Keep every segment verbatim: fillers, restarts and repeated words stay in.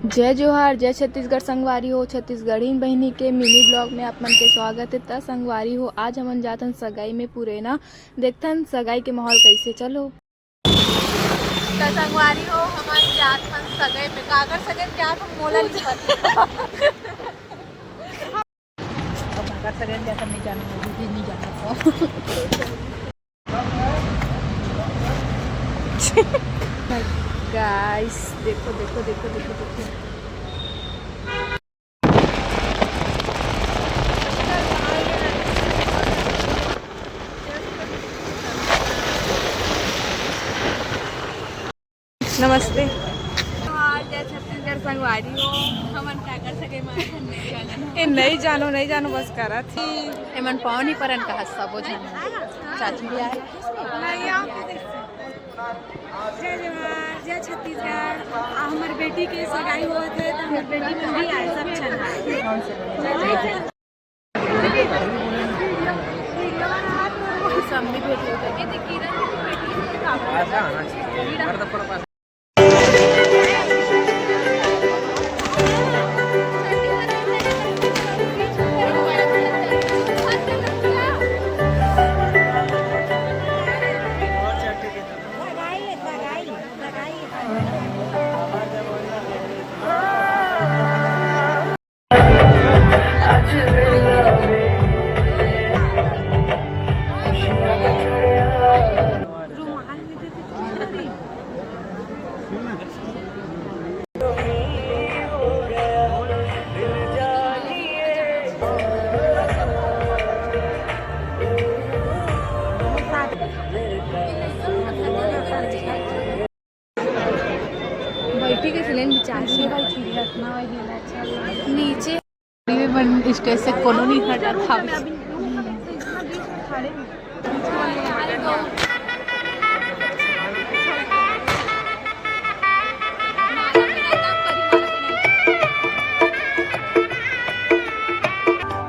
जय जोहार, जय छत्तीसगढ़ संगवारी हो। छत्तीसगढ़ी बहिनी के mini vlog में आप मन के स्वागत हे। त संगवारी हो, आज हमन जाथन सगाई में पुरैना, देखथन सगाई के माहौल कैसे। चलो। त संगवारी हो, हमन जात हन सगाई में। काकर सगाई में जात हन, मोला नहीं पता। अब काकर सगाई में जात हन, नहीं जानत, दीदी नहीं जानत। Guys, देखो, देखो, देखो, देखो, देखो। नमस्ते। हाँ, जय छत्तीसगढ़ संगवारी हो। हमन का कर सके, मार नहीं जाना। ए, नहीं जानो, नहीं जानो, बस करत ही। एमन पाँव नहीं परन का, सबो झन। चाची भी आए। नहीं, आप जय जोहार, जय छत्तीसगढ़। आ, हमर बेटी के सगाई होत हे, त हमर बेटी मन भी आए, सब झन आए। जय जोहार। बैठी के सिलेन बिचार से। नीचे। स्टेज से कोनो नहीं हटा था।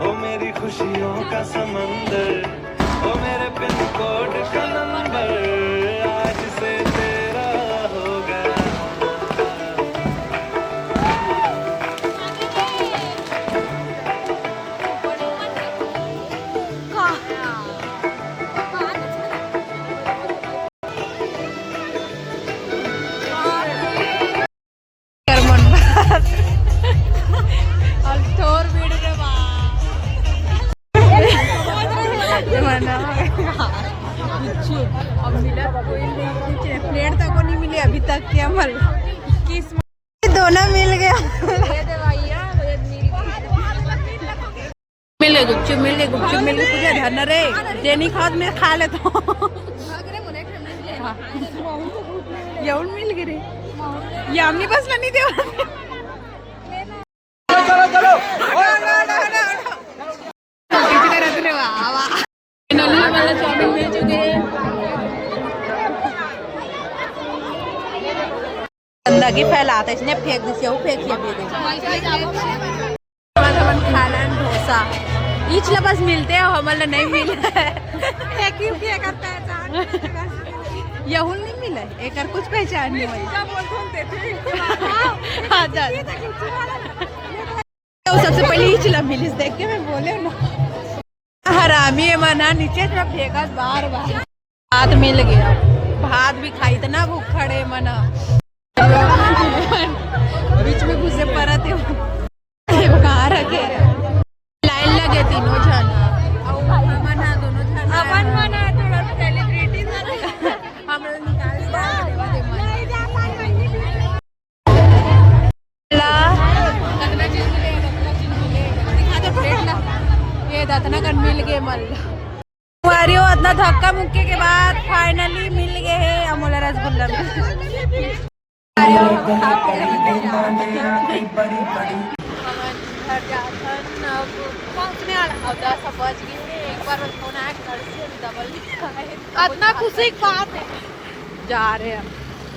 ओ मेरी खुशियों का समंदर, ओ मेरे पिन कोड का नंबर, आज से तेरा होगा। कर मन बात। अब ठोर बिड़ रे बा। मना। अब मिला कोई नहीं, कुछ प्लेट तक को नहीं मिली अभी तक के हमर। किस्मत दोनों मिल गया। मिले गुपचुप, मिले गुपचुप, मिले तुझे धरना रे। जे नहीं खात मैं खा लेता हूँ। हाँ। येऊन मिल गए रे। ये हमने बस नहीं देवा। चलो, चलो, चलो। किसी तरह से वा, वा। Finally हमारा चाउमीन मिल चुके हैं। गंदगी फैलाते इसने फेंक दी, सेव फेंक दिया, फेंक दिया। हमन खाना डोसा। इच ला बस मिलते हो, हमन ला नहीं मिले। एक ही के करता है चाट। येऊन नहीं मिले, एकर कुछ पहचान नहीं हुई। हाँ, हाँ, दादा। तो सबसे पहले इच ला मिलिस देख के मैं बोले ना। हरामी है मना, नीचे से फेंकस बार बार। भात मिल गया, भात भी खाई, इतना भूख खड़े मना। बीच में घुसे परत है। देखो कहाँ रखे। लाइन लगे तीनों झन। अपन मन है थोड़ा सेलिब्रिटी। हम लोग निकाल दिया। ला। दिखा दे प्लेट ला। ये दतना कन मिल गए मल। संगवारी हो, इतना धक्का मुक्की के बाद finally मिल गए हैं अमोला रसगुल्ला में। संगवारी हो, हम खा के हम घर जाथन, अब पहुंचने वाला, अब दस बज गए हैं। एक बार बस फोन आया कि घर से अभी डबल नहीं आए। इतना खुशी की बात है। जा रहे हैं हम।